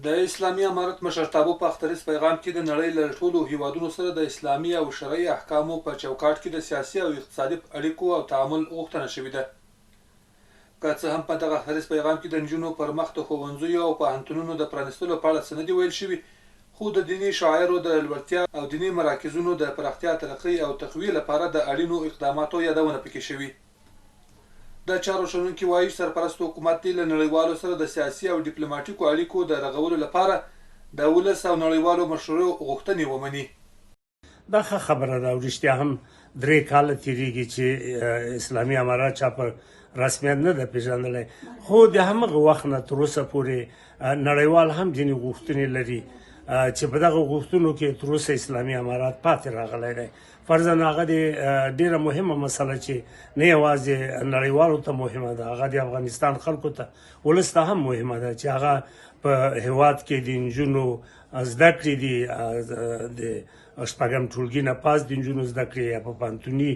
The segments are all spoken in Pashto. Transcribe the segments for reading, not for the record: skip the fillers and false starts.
د اسلامي امارت مشرتابه په اختریز پیغام کې د نړۍ له ټولو هیوادونو سره د اسلامي او شرعي احکامو په چوکاټ کې د سیاسي او اقتصادي اړیکو او تعامل غوښتنه شوې ده. که څه هم په دغه اختریز پیغام کې د نجونو پر مخ د ښوونځیو او پوهنتونونو د پرانیستلو په اړه څه نه دي ویل شوي، خو د دیني شعایرو د لوړتیا او دیني مراکزونو د پراختیا، ترقۍ او تقویې لپاره د اړینو اقداماتو یادونه پکې شوې. د چارو شنونکي وايي، سرپرست حکومت دې له نړیوالو سره د سیاسي او ډیپلوماټیکو اړیکو د رغولو لپاره د ولس او نړیوالو مشروع غوښتنې ومني. دا ښه خبره ده او رښتیا هم 3 کاله تیریږي چې اسلامي امارت چا په رسمیت نه ده پیژندلی، خو د همغه وخت نه تر اوسه پورې نړیوال هم ځینې غوښتنې لري چې په دغه غوښتنو کې تر اوسه اسلامي امارت پاتې راغلی دی. فرضاً هغه د ډیره مهمه مسله چې نه یوازې نړیوالو ته مهمه ده، هغه د افغانستان خلکو ته، ولس ته هم مهمه ده چې هغه په هیواد کې د نجونو زده کړې دي، د شپږم ټولګي نه پاس د نجونو زده کړې یا په پوهنتوني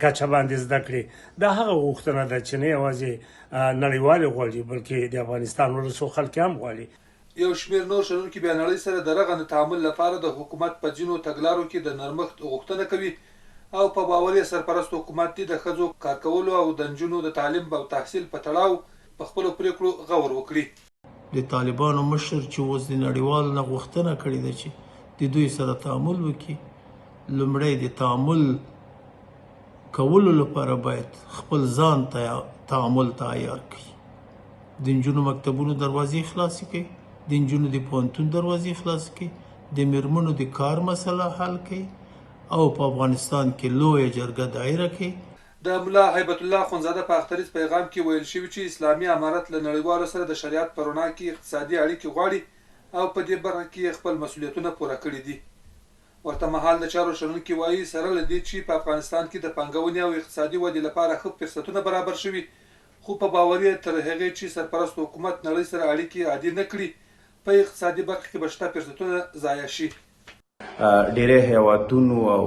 کچه باندې زده کړې. دا هغه غوښتنه ده چې نه یوازې نړیوال غواړي، بلکې د افغانستان ولس او خلک هم غواړي. یو شمېر نور شنونکي بیا نړۍ سره د رغنده تعامل لپاره د حکومت په ځینو تګلارو کې د نرمښت غوښتنه کوي او په باور یې سرپرست حکومت دې د ښځو کار کولو او د نجونو د تعلیم او تحصیل په تړاو په خپلو پریکړو غور وکړي. د طالبانو مشر چې اوس د نړیوالو نه غوښتنه کړې ده چې د دوی سره تعامل وکړي، لومړی د تعامل کولو لپاره باید خپل ځان ته تعامل ته عیار کړي. د نجونو مکتبونو دروازې خلاصې کړي، د نجونو د پوهنتون دروازې خلاصې کړي، د میرمنو د کار مسله حل کړي او په افغانستان کې لویه جرګه دایره کړي. د ملا هیبت الله اخندزاده په اختریز پیغام کې ویل شوي چې اسلامي امارت له نړیوالو سره د شریعت په رڼا کې اقتصادي اړیکې غواړي او په دې برخه کې یې خپل مسولیتونه پوره کړي دي. ورته مهال د چارو شنونکي وايي، سره له دې چې په افغانستان کې د پانګونې او اقتصادي ودې لپاره ښه فرصتونه برابر شوي، خو په باور یې تر هغې چې سرپرست حکومت نړۍ سره اړیکې عادي نه کړي، په اقتصادي برخه کې به شته فرصتونه ضایع شي. ډیری هیوادونو او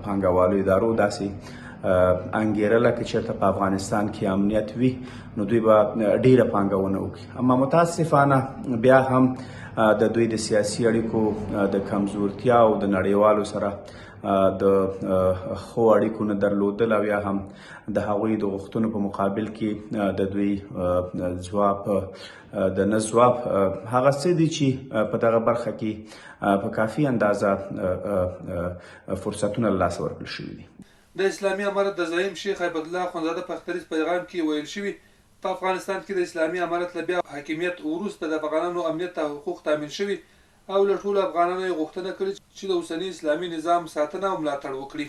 پانګوالو ادارو داسې انګیرله که چېرته په افغانستان کې امنیت وي نو دوی به ډیره پانګونه وکړي، اما متاسفانه بیا هم د دوی د سیاسي اړیکو د کمزورتیا او د نړیوالو سره د ښو اړیکو نه درلودل او یا هم د هغوی د غوښتنو په مقابل کې د دوی ځواب د نه ځواب هغه څه دي چې په دغه برخه کې په کافي اندازه فرصتونه له لاسه ورکړل شوي دي. د اسلامي امارت د زعیم شیخ هیبت الله اخندزاده په اختریز پیغام کې ویل شوي، په افغانستان کې د اسلامي امارت له بیا حاکمیت وروسته د افغانانو امنیت او حقوق تامین شوي او له ټولو افغانانو یې غوښتنه کړې چې د اوسني اسلامي نظام ساتنه او ملاتړ وکړي.